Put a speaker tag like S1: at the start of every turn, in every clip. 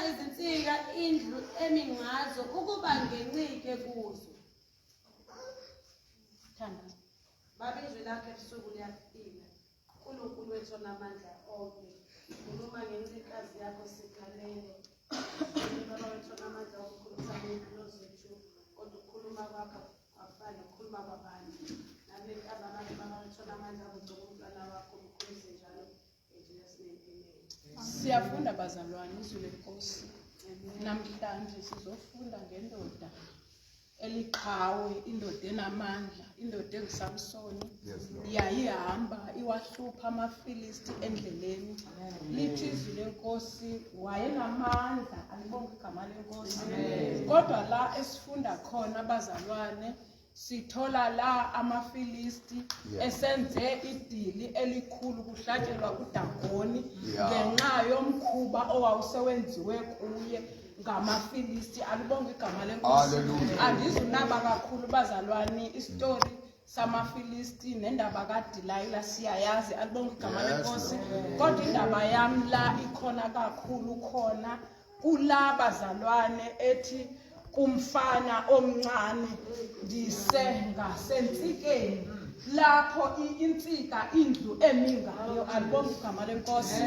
S1: Ngathatha izinsika indlu emi ngazo ukuba ngencike kuzo.
S2: Thanda.
S1: Baba, izwi lakho ebusuku liyafika. Nkulunkulu wethu onamandla onke, khuluma ngencikazi yakho sikhalele. Baba wethu onamandla, ukukhuluma ney'mpilo zethu, kodwa ukukhuluma kwakho akufani nokukhuluma kwabantu. Nakule ntambama-ke, Baba wethu onamandla, ugcoba umntwana wakho, umkhulise njalo. In Jesus' name, amen.
S2: Siyafunda bazalwane izwi lenkosi. Namhlanje sizofunda ngendoda eliqhawe, indoda enamandla, indoda enguSamsoni.
S3: Yes, Lord.
S2: Yayihamba iwahlupha amaFilisti endleleni. Lithi izwi lenkosi wayenamandla, alibonge igama lenkosi. Kodwa la esifunda khona bazalwane sithola la amaFilisti esenze idili elikhulu kuhlatshelwa uDagoni ngenxa yomkhuba owawusewenziwe kuye ngamaFilisti. Alibonge igama lenkosi.
S3: Hallelujah.
S2: Andizunaba kakhulu bazalwane, isitori samaFilisti nendaba kaDelilah siyayazi, alibonge igama lenkosi. Kodwa indaba yami la ikhona kakhulu khona kula bazalwane ethi kumfana omncane ndise ngasentsikeni lapho insika indlu emi ngayo, alibonge igama lenkosi.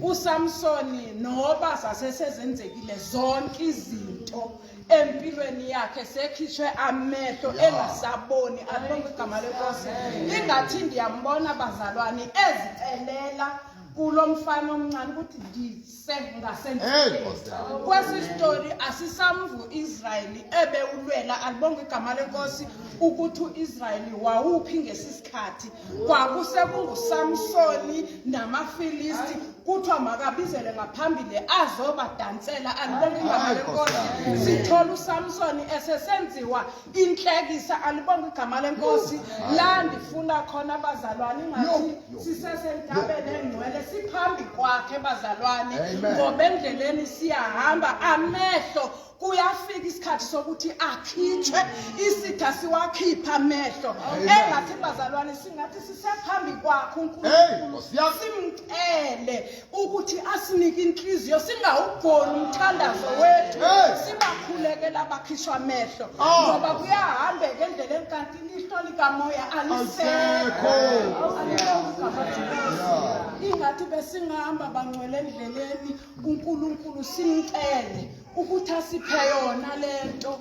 S2: uSamsoni noba zasesezenzekile zonke izinto empilweni yakhe, sekhishwe amehlo engasaboni, alibonge igama lenkosi. Ingathi ndiyambona bazalwane ezicelela kulo mfana omncane ukuthi ndise
S3: Hey,
S2: ngasentsikeni.
S3: Nkosi yami.
S2: Kwesi story asisamvu Israyeli ebewulwela, alibonge igama lenkosi, ukuthi uIsrayeli wawuphi ngesisikhathi. Kwakuse kunguSamsoni namaFilisti, kuthiwa makabizele ngaphambili azobadansela, alibonge igama
S3: Hayi,
S2: lenkosi.
S3: Nkosi.
S2: Sithola uSamsoni esesenziwa inhlekisa, alibonge igama lenkosi. La ndifuna khona abazalwane ingathi
S3: Yo, yo.
S2: sisesentabeni engcwele, siphambi kwakhe bazalwane,
S3: Amen.
S2: ngoba endleleni siyahamba, amehlo kuyafika isikhathi sokuthi akhitshwe, isitha siwakhipha amehlo. Engathi bazalwane singathi sisephambi kwakhe
S3: Hey,
S2: uNkulunkulu,
S3: Nkosi yami.
S2: simcele ukuthi asinike inhliziyo, singawugoni umthandazo wethu,
S3: Hey.
S2: sibakhulekela abakhishwa amehlo,
S3: Ah.
S2: ngoba kuyahambeka endleleni kanti ilihlo likamoya alisekho.
S3: Alisekho.
S2: Alibonge igama lenkosi. Ingathi besingahamba bangcwele endleleni, uNkulunkulu simcele ukuthi asiphe yona lento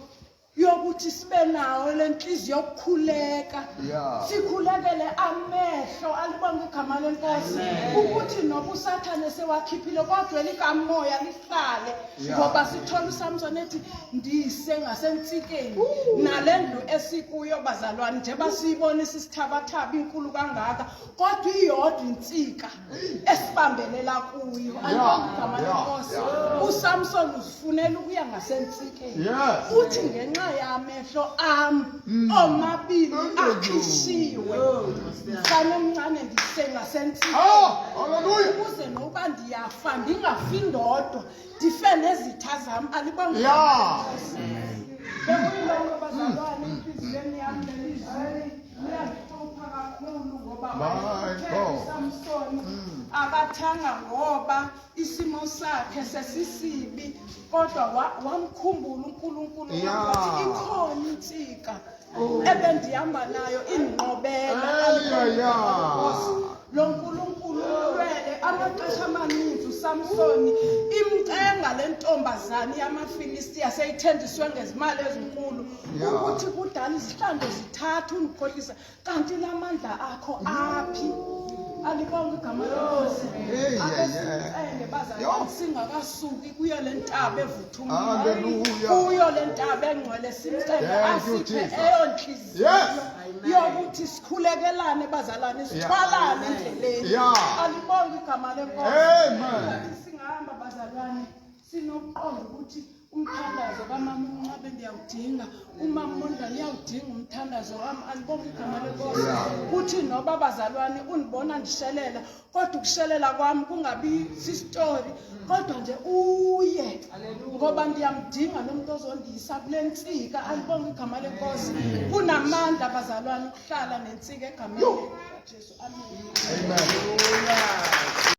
S2: yokuthi sibe nawo lenhliziyo yokukhuleka, sikhulekele amehlo, alibonge igama lenkosi, ukuthi noba usathane sewakhiphile kodwa elikamoya lihlale, ngoba sithola uSamson ethi ndise ngasentsikeni. Nale ndlu esikuyo bazalwane, njengoba siyibona isisithabathaba inkulu kangaka, kodwa iyodwa insika esibambelela kuyo, alibonge igama lenkosi. USamson uzifunela ukuya ngasentsikeni. Uthi ngenxa yamehlo ami omabili akhishiwe, mfana omncane, ndise ngasentsikeni,
S3: Oh, hallelujah.
S2: ukuze noba ndiyafa ndingafi ndodwa, ndife nezitha zam, alibonge Bekuyiloko bazalwane, enhliziyweni yami lelizwi liyangihlupha kakhulu ngoba
S3: My
S2: wayethe
S3: God.
S2: uSamsoni akathanga ngoba isimo sakhe sesisibi, kodwa wamkhumbula uNkulunkulu, wathi ikhona insika ebendihamba nayo indinqobela.
S3: Hey, yeah.
S2: Lo nkulunkulu ulwele amaxesha amaninzi uSamsoni, imcenga le ntombazane yamaFilistiya seyithenjiswe ngezimali ezinkulu ukuthi kudala izihlandlo zithathu undikhohlisa, kanti lamandla akho aphi? Alibonge igama lenkosi.
S3: Hey,
S2: Ake
S3: yeah.
S2: simcele bazalwane singakasuki kuyo le ntaba evuthumile,
S3: Hallelujah.
S2: kuyo le ntaba engcwele, simcele
S3: Thank you,
S2: asiphe
S3: Jesus.
S2: eyo nhliziyo yokuthi sikhulekelane bazalwane, sithwalane endleleni. Alibonge igama lenkosi.
S3: Amen.
S2: Ngathi singahamba bazalwane sinokuqonda ukuthi umthandazo kamama uNcabe ndiyawudinga, umama uMondlane uyawudinga umthandazo wami, alibonge igama lenkosi. Kuthi noba bazalwane undibona ndishelela, kodwa ukushelela kwami kungabi sisitori, kodwa nje uye ngoba ndiyamdinga lo muntu ozondiyisa kule nsika, alibonge igama lenkosi. Kunamandla bazalwane ukuhlala nensika egameni likaJesu, amen.
S3: Amen.